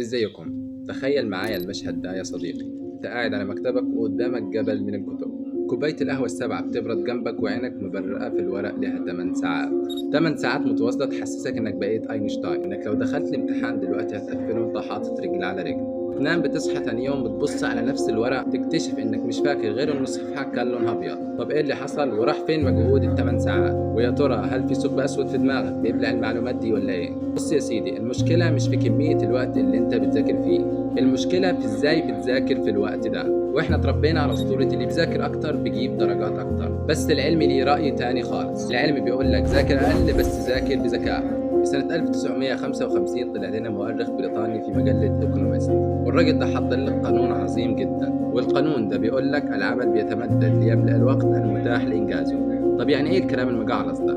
ازيكم؟ تخيل معايا المشهد ده يا صديقي. انت قاعد على مكتبك وقدامك جبل من الكتب، كوباية القهوة السبعة بتبرد جنبك وعينك مبرقة في الورق لها 8 ساعات. 8 ساعات متواصلة تحسسك انك بقيت اينشتاين، انك لو دخلت الامتحان دلوقتي هتقفله وانت حاطط رجل على رجل. تنام بتصحى تاني يوم بتبص على نفس الورق تكتشف انك مش فاكر غير ان الصفحة كان لونها ابيض. طب ايه اللي حصل وراح فين مجهود ال8 ساعات؟ ويا ترى هل في ثقب اسود في دماغك بيبلع المعلومات دي ولا ايه؟ بص يا سيدي، المشكلة مش في كمية الوقت اللي انت بتذاكر فيه، المشكلة في ازاي بتذاكر في الوقت ده. واحنا اتربينا على اسطورة اللي بيذاكر اكتر بيجيب درجات اكتر، بس العلم ليه رأي تاني خالص. العلم بيقول لك ذاكر اقل بس ذاكر بذكاء. في سنة 1955 طلع لنا مؤرخ بريطاني في مجلة ايكونومست، والراجل ده حط لك قانون عظيم جدا، والقانون ده بيقول لك العمل بيتمدد ليملأ الوقت المتاح لإنجازه. طب يعني ايه الكلام المجعلص ده؟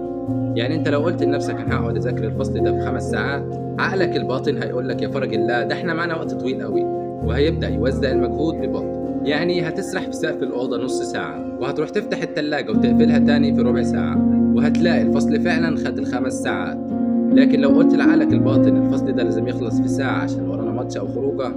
يعني انت لو قلت لنفسك انا هقعد اذاكر الفصل ده في 5 ساعات، عقلك الباطن هيقول لك يا فرج الله ده احنا معانا وقت طويل قوي، وهيبدأ يوزع المجهود ببطء. يعني هتسرح في سقف الأوضة نص ساعة، وهتروح تفتح التلاجة وتقفلها تاني في ربع ساعة، وهتلاقي الفصل فعلا خد ال5 ساعات. لكن لو قلت لعقلك الباطن الفصل ده لازم يخلص في ساعة عشان ورانا ماتش أو خروجة،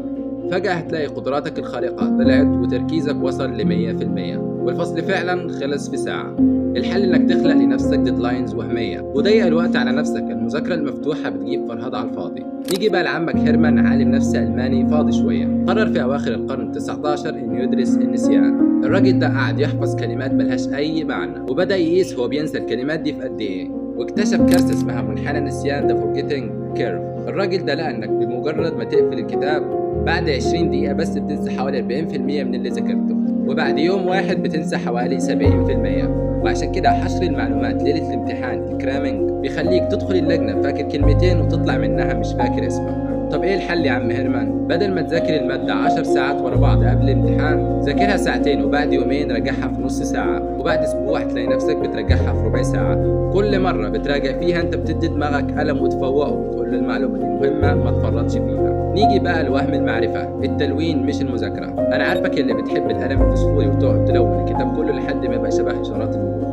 فجأة هتلاقي قدراتك الخارقة طلعت وتركيزك وصل ل100%، والفصل فعلا خلص في ساعة. الحل إنك تخلق لنفسك deadlines وهمية وضيق الوقت على نفسك. المذاكرة المفتوحة بتجيب فرهدة على الفاضي. نيجي بقى لعمك هيرمان، عالم نفس ألماني فاضي شوية، قرر في أواخر القرن 19 إنه يدرس النسيان. الراجل ده قعد يحفظ كلمات ملهاش أي معنى، وبدأ يقيس هو بينسى الكلمات دي في قد إيه، واكتشف كارثة اسمها منحنى النسيان، the forgetting curve. الراجل ده لقى إنك بمجرد ما تقفل الكتاب بعد 20 دقيقة بس بتنسى حوالي 40% من اللي ذاكرته، وبعد يوم واحد بتنسى حوالي 70%. وعشان كده حشر المعلومات ليلة الامتحان، ال cramming، بيخليك تدخل اللجنة فاكر كلمتين وتطلع منها مش فاكر اسمك. طب ايه الحل يا عم هيرمان؟ بدل ما تذاكر المادة 10 ساعات ورا بعض قبل الامتحان، ذاكرها ساعتين وبعد يومين راجعها في نص ساعة، وبعد اسبوع هتلاقي نفسك بتراجعها في ربع ساعة. كل مرة بتراجع فيها انت بتدي دماغك قلم وتفوقه وتقول له المعلومة دي مهمة ما تفرطش فيها. نيجي بقى لوهم المعرفة، التلوين مش المذاكرة. انا عارفك اللي بتحب القلم الفسفوري وتقعد تلون الكتاب كله لحد ما يبقى شبه اشارات المرور،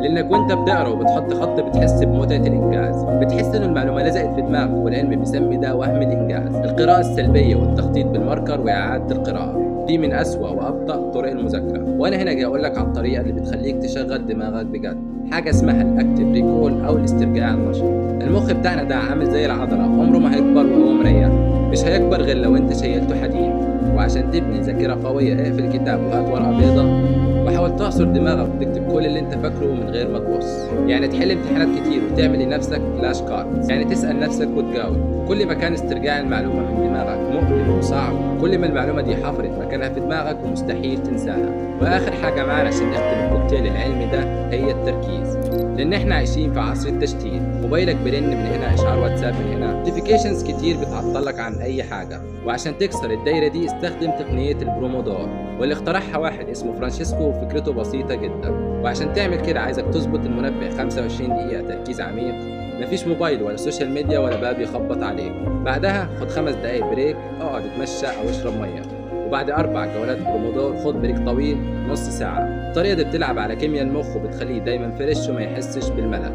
لانك وانت بتقرا وبتحط خط بتحس بمتعه الانجاز، بتحس ان المعلومة لزقت في دماغك، والعلم بيسمي ده وهم الانجاز. القراءة السلبية والتخطيط بال marker واعاده القراءة دي من اسوأ وابطا طرق المذاكرة. وانا هنا جاي اقول لك على الطريقة اللي بتخليك تشغل دماغك بجد، حاجة اسمها ال active recall او الاسترجاع النشط. المخ بتاعنا ده عامل زي العضلة، عمره ما هيكبر وهو مريح، مش هيكبر غير لو انت شيلته حديد. وعشان تبني ذاكره قوية اقفل الكتاب وهات ورقة بيضاء وحاول تعصر دماغك وتكتب كل اللي انت فاكره من غير ما تبص. يعني تحل امتحانات كتير وتعمل لنفسك flash card، يعني تسأل نفسك وتجاوب. كل ما كان استرجاع المعلومة من دماغك مؤلم وصعب، كل ما المعلومة دي حفرت مكانها في دماغك ومستحيل تنساها. وآخر حاجة معانا عشان نختم الكوكتيل العلمي ده هي التركيز، لأن احنا عايشين في عصر التشتيت. موبايلك بيرن من هنا، إشعار واتساب من هنا، notifications كتير بتعطلك عن أي حاجة. وعشان تكسر الدايرة دي استخدم تقنية البرومودور، واللي اخترعها واحد اسمه فرانشيسكو، وفكرته بسيطة جدا. وعشان تعمل كده عايزك تظبط المنبه 25 دقيقة تركيز عميق، مفيش موبايل ولا social media ولا باب يخبط عليك. بعدها خد 5 دقايق break، اقعد اتمشى او اشرب مية، وبعد 4 جولات برومودور خد break طويل نص ساعة. الطريقة دي بتلعب على كيمياء المخ وبتخليه دايما fresh وما يحسش بالملل،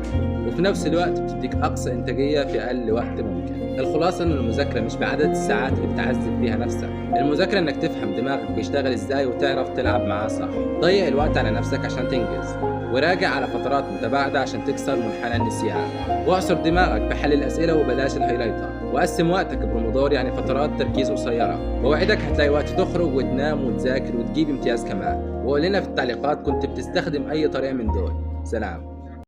وفي نفس الوقت بتديك أقصى إنتاجية في أقل وقت ممكن. الخلاصة إن المذاكرة مش بعدد الساعات اللي بتعذب فيها نفسك، المذاكرة إنك تفهم دماغك بيشتغل إزاي وتعرف تلعب معاه صح. ضيق الوقت على نفسك عشان تنجز، وراجع على فترات متباعدة عشان تكسر منحنى النسيان، واعصر دماغك بحل الأسئلة وبلاش ال highlighter، وقسم وقتك برومودور يعني فترات تركيز قصيرة. ووعدك هتلاقي وقت تخرج وتنام وتذاكر وتجيب امتياز كمان. وقول لنا في التعليقات كنت بتستخدم أي طريقة من دول. سلام.